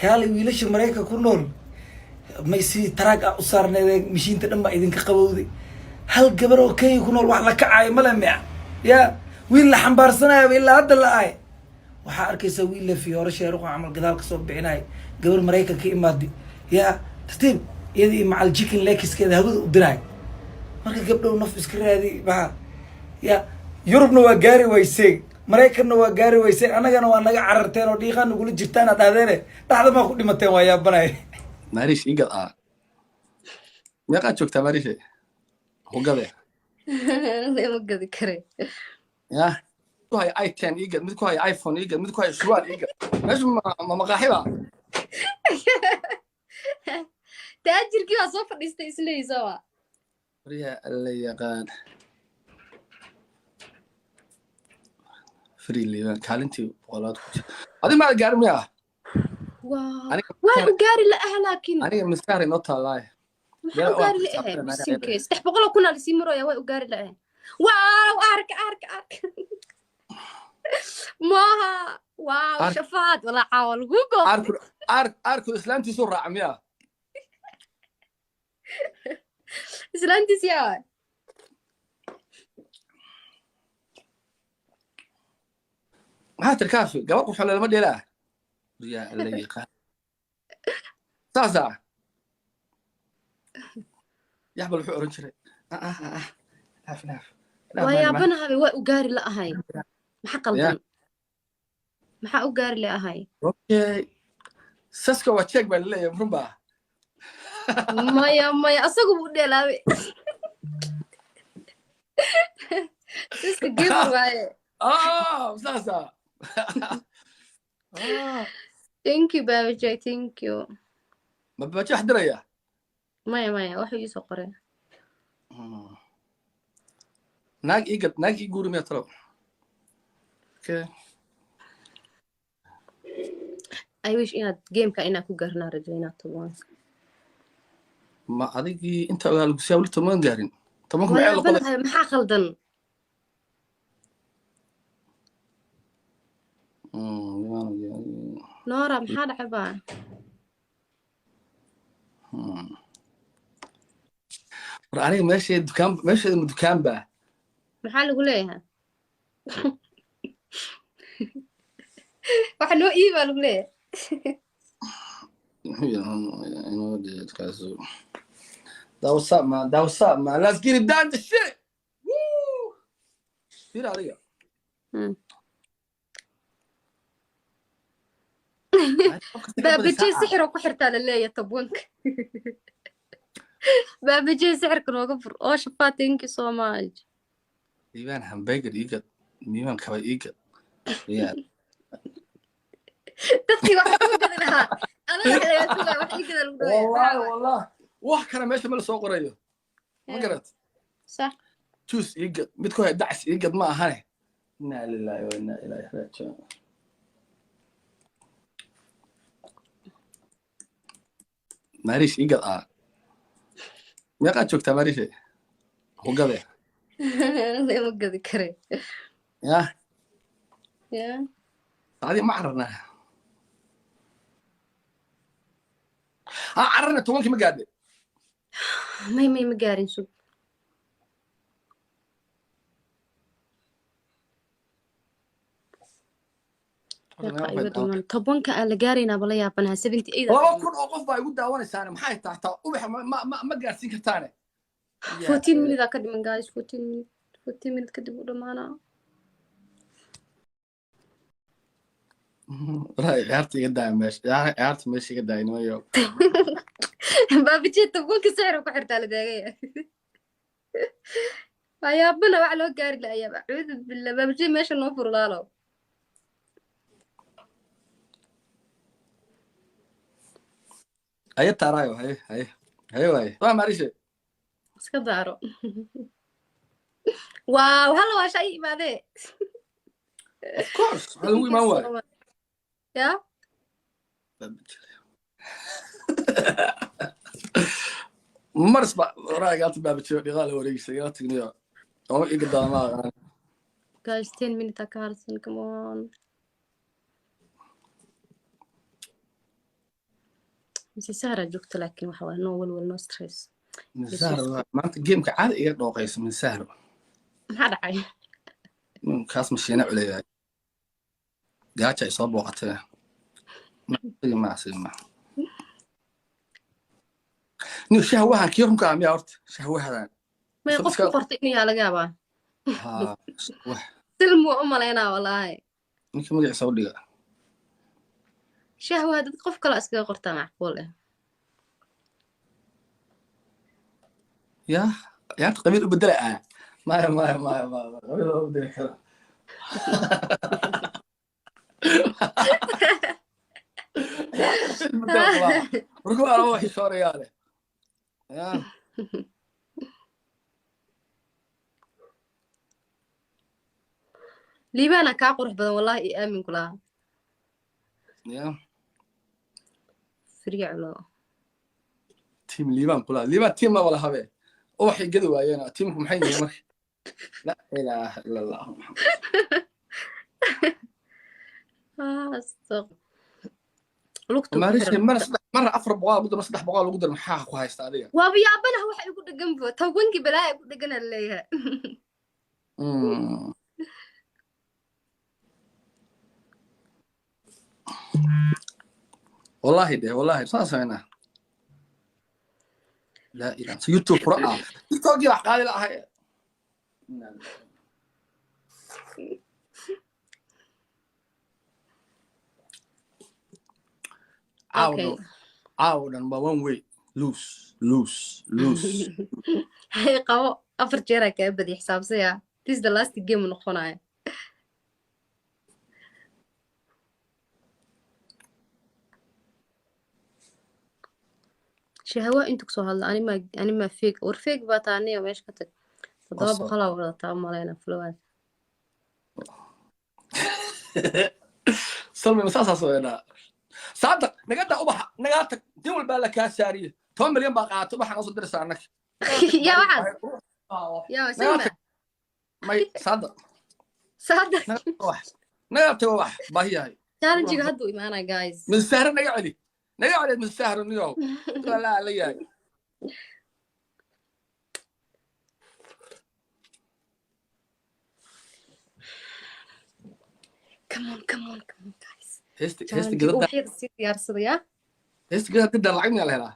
Kaale, wiilasha Maraykan ku nool may sidii taraag ah u saarneedeen, mishiinta dhan baa idinka qabowday. Hal gabar oo Kenya ku nool wax la kacaayo male mica ya wiil la xambaarsanayaba ilaa hadda la ahay. Waxaa arkaysaa wiil la fiyooro sheeruqa camal gadaal kasoo bixinayo, gabar Maraykan ka imaaday ya tartiib iyadii macal chicken legskeeda hawada u diraay. Marka gabdhow, naf iska raadi. Maxaa ya Yurubna waa gaari wayseen, Maraykanna waa gaari wayseen, annagana waa naga cararteen oo dhiiqaa nagula jirtaan aa dhahdeene, dhaxda maa ku dhimateen? Waa yaabanay. Maariish, ii gad. Ah, meeqaad joogtaa, Maariishe? Hugade. Ma gadi kare. Ya ku haya i10 ii gad, mid ku haya iPhone ii gad, mid ku haya surwaal ii gad. Meeshu ma maqaaxiba? Taajirkii waa soo fadhiistay isleeysa waa. Waryaa, Alla yaqaan, free liibaan kaalintii 100aad ku jira. Adi maad gaarin miyaa? Waa Aniga waa u gaari la ah, laakiin aniga miskaar inoo taallaaye. Maxaa u gaari la ahay? Bisinke, 300,000 aa lasii marooya. Waa u gaari la ahay. Wow, arka, arka, arka maaha. Wow. Shafaad walaa caawa lagu goostay. Aarku aarku islaantiisu raaca miyaa? Islaantiis yaa? Maxaa tir kaafi gabar qurxoon lama dheelaa? Waryaa, Alla yaqaan, saasaa yaxbal wuxuu oran jiray. Ah, ah, ah, naaf naaf. Waa yaabanahabe, waa u gaari la ahay. Maxaa qaldan? Maxaa u gaari la ahay? Okay, saska waa jeeg baa laleeyahay, run baa? Maya, maya, asagu buu dheelaabe. Siska gamer waaye. Ah, saasa. Ah. Thank you, Babajay, thank you. Ma baje wax diraya? Maya, maya, waxuu iisoo qoray. Naag ii gad, naag ii guuri miya talow? Okay. I wish inaad gameka inaad ku gaarnaa rajaynaa 10. Ma adigii inta ogaa lagu siyaa weli 10 gaarin, 10-ka waa maxaa la qoday? Yaabanahay, maxaa qaldan? Noora, maxaa dhacay baa? War aniga meesheeda dukaan, meesheeda ma dukaan baa? Maxaa lagu leeyahay? Waxa noo iibaa lagu leeyahay. That what's up, man. That what's up, man. Let's get it done. The shit. Woo! Fiir adiga. Baabajey sixiroo ku xirtaa la leeyahay 10-ka. Baabajey, sixirka nooga fur oo shafaa. Thank you so much. Liibaan hamburger ii gad, liibaan kaba ii gad. Yeah. Dadkii waxa kuu gadi lahaa adaga wax lagaa sugaya, wax ii gada lagu dhawaya. Wallahi, wallah. Wax kale meesha ma la soo qorayo. Ma garat? Sax. Juice ii gad, mid ku haya dacs ii gad ma ahane. Inna lillahi wa inna ilayhi raaji'uun. Maariish, ii gad. Ah, meeqaad joogtaa, Maariishe? Hugade. Ma gadi kare. Yah. Ya. Adi ma cararnaa? Ha cararna, 10-kii ma gaadhe? May, may, ma gaarin, sug. Meeqa iga dhiman 10-ka aan la gaaraynaa? Bala yaabanaha, 78. 2000 oo qof baa igu daawanaysaane. Maxay tahay taa ubaxa ma gaarsiin kartaane? 14 minute aa ka dhiman, guys, 14 minute, 14 minute kadib u dhamaanaa. Wallahi ciyaarta iga daaya meesha, ciyaarta meesha iga daaya, nimayo. Baabajee, 10-ka sixir ku xirtaa la daagaya. Waa yaabana, wax loo gaari la'ayaab. Acuudu billah. Baabajee, meesha noo fur laalo. Haye taaraayo, haye, haye, haye waaye, waa Marishe. Iska daaro. Wow, hala waa shay imaadee. Of course, waxaa lagu imaan waayo. Ya. Maris ba waraa gaalta baabajiyo dhiqaa la wareegisa igala tigniyo oo iga daama aqaan. Guys, 10 minute aa ka harsan, come on. Mise Sahra joogta, laakiin waxa waaye no walwal, no stress. Min Sahra maanta gameka caadi iga dhooqaysa, min Sahra. Maxaa dhacay? Kaas mashiina culeeyahay, gaaja ay soo booqatay. Ma asiga ma ni shahwahan kii runka ah miyaa horta shahwahadan? May qof ku qortay inuu yaa laga yaabaa. Ha, shahwah. Silmu u malaynaa walaahi. Ninka magaciisa u dhiga. Shahwaha dad qof kale iskaga qortaa macquul ah. Ya yaanta qabiil u bedela ah. Maya, maya, maya, maya, qabiil loo bedeli karo. Markuu alaba wax xishoonayaa leh ya. Liibaana kaa qurux badan wallahi, iyo aamin kulaha. Ya. Firya culo. Team Liibaan kula, Liibaan team ma wala habe, ubaxay gadi waayeen. Teamku maxay yihiin marka? La ilaaha ila Allah Muhammad. Lugtu. Maarishi mar saddex mar 400 lagu daro, 300 lagu daro, maxaa ku haysta adiga? Waaba yaabanaha waxa igu dhegan bo tobankii balaa igu dhegan aan leeyahay. Wallahi deh, wallahi saan sameynaa. Laa ilaaha, YouTube fura ah, TikTokii wax qaadi lahay. Caawa dhan, caawa dhan waa one way, lose, lose, lose. Hay qabo, afar jeeraa kaa badiya, xisaabsaya. This is the last game noqonaya. Shahwa intu kusoo hadla, anima feeg war, feeg baa taaniyo, meesha ka tag. Toddoba Awesome. boqolaa wadataa umaleyna followers. Salmi ma saasaa sameynaa? Saadaq naga daa, ubaxa nagaa tag, nin walbaa la kaa saariye, 10 milyan baa qaata, ubaxa noo soo diraysaa annaga. Yaa waxaas yaa Nagaa Salma. tag, may Saadaq. Saadaq. Naga ubax, nagaa tag, ubax baahiyahay. Challenge-ga hadduu imaanaa, guys. Min Sahre naga celi, naga celi min Sahre niyow laa la yahay. Come on, come on, come on, guys. Heesti heesti. Challenge Gadada. Ubaxyada sii diyaarsadaya. Heesti gadada dida lacag miyaa la helaa?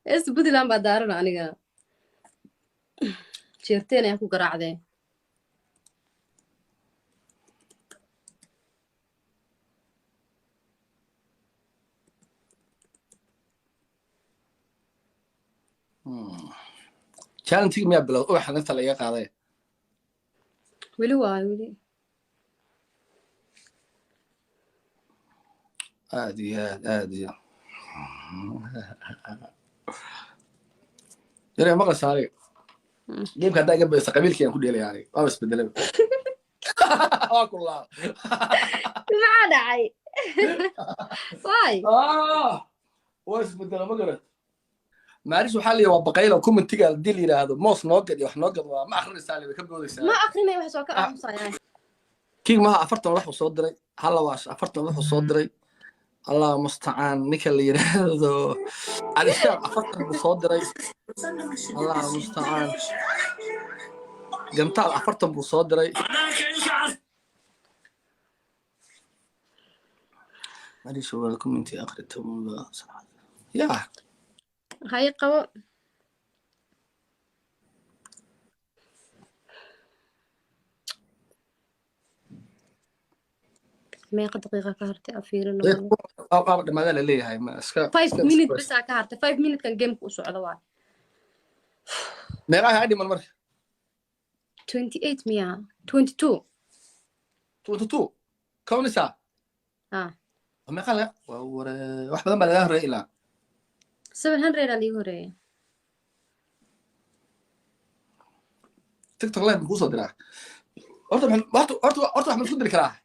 Heesta Puntland baa daarana, aniga jeerteen ayaan ku garaacdee. Challenge miyaa bilowd ubaxa nafta laga qaaday? Weli waa weli. Aad iyo aad, aad iyo yare maqlaysa aniga. Gameka haddaa iga baysa, qabiilkii aan ku dheelaya aniga waaba isbedelay, waa ku laaba. Maxaa dhacay waay? Waa isbedela, ma garat? Maaris waxaa la yidhi waa baqaylo, commentiga hadii la yidhaahdo moos noo gad iyo wax noo gad, waa ma akrinaysaa, way ka boodaysaa. Ma akrinay waxaas, waa ka aamusaya. King Maha 40 wax uu soo diray, halla waa 40 wax uu soo diray. Allah mustacaan, ninka la yidhaahdo Cali Shaab 40 buu soo diray. Allah mustacaan, Gantaal 40 buu soo diray. Marisha waa commenti akhrita ya. Hay qabo. Meeqa daqiiqa ka hartay? Afiirino. Qaab dhamaada la leeyahay, ma iska 5 minute bisaa ka hartay. 5 minutekan gameka u socda waay. Meeqaha dhiman marka? 28 miya? 22. 22 kawnisa. Ah. Meeqa laga waa ware, wax badan baa laga horeeyay ilaa. 700 aa liiga horeeyay. TikTok live kuu soo diraa horta, horta wax ma isku diri karaa?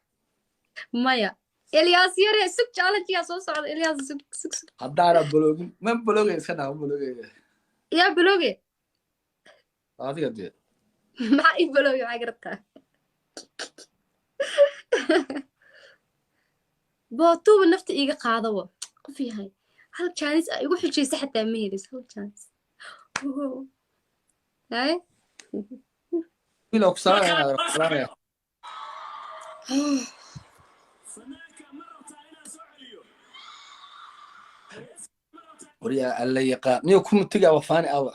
Maya, Elias yare, sug, challenge yaa soo socda. Elias, sug, sug, sug. Haddaana baloogin, ma baloogay, iska dhaa, ma baloogay. Yaa balooge? Adiga dee. Maxaa ii balooge? Maxaa garataa? Bootuuba nafta iiga qaadawo. Qof yahay hal chance aa igu xijaysa xataa ma helis hal chance. Hay. Wiil oo ku salaamaya, inaad ku salaamaya. Waryaa alla yaqaan niyo kumutiga wafaani awa.